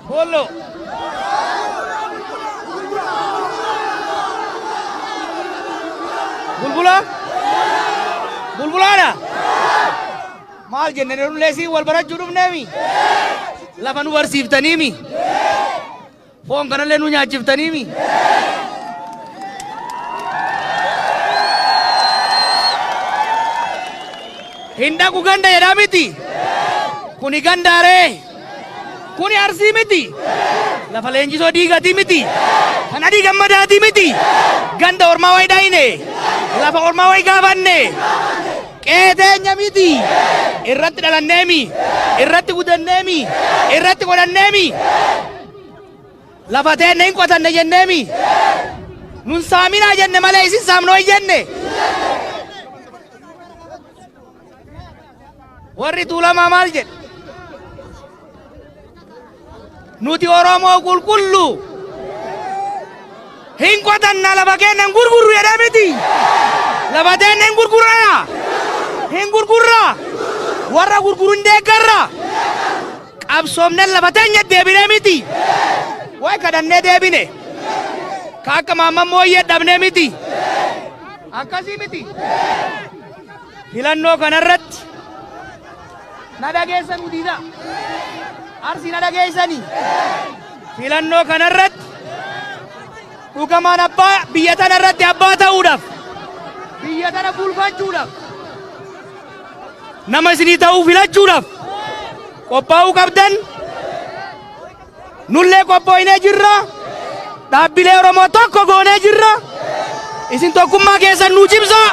Boollo. Bulbula? Bulbulaadha? Maal jenne nullee siin wal barachuu dhufneemi? Lafa nu barsiiftaniimi? Foon kanallee nu nyaachiftaniimi? Hin dhaqu ganda jedhaa miti? Kuni gandaaree? Kuni Arsii miti? Lafa leenjisoo diigatii miti? Kan adii gammadaatii miti? Ganda ormaa wayi dhayne? Lafa ormaa wayi gaafanne? Qe'ee teenya miti? Irratti dhalanneemi? Irratti gudanneemi? Irratti godhanneemi? Lafa teenne hin qotanne jenneemi? Nun saaminaa jenne malee isin saamnoo hin jenne. Warri Tuulamaa maal jedhe? Nuti Oromoo qulqullu hin qotanna lafa keenya hin gurgurru jedhee miti. Lafa teenya hin gurgurra. Hin gurgurra. Warra gurguru hin deeggarra. Qabsoomne lafa teenya deebinee miti. Wayi kadhannee deebine. Ka akka maamman mooyyee dhabnee miti. Akkasii miti. Filannoo kanarratti na dhageessan diida. Arsii na dhageessanii. Filannoo kanarratti dhugamaan abbaa biyya tana irratti abbaa ta'uudhaaf biyya tana bulfachuudhaaf nama isinii ta'uu filachuudhaaf qophaa'uu qabdan. Nullee qophooynee jirra. Dhaabbilee Oromoo tokko goonee jirra. Isin tokkummaa keessan nuu cimsaa.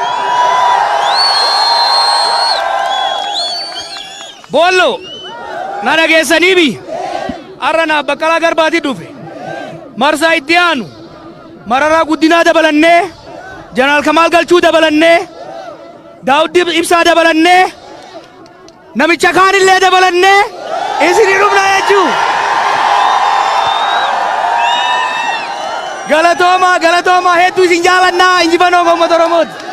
Boollo na dhageessanii bi har'a naaf Baqqalaa Garbaati dhufe. Marsaa itti aanu Mararaa Guddinaa dabalannee, Jeneraal Kamaal Galchuu dabalannee, Daawud Ibsaa dabalannee, Namicha kaanillee dabalannee isinii dhufna jechuu. Galatoomaa, galatoomaa, hedduu isin jaalannaa. Injifannoo uummata Oromooti.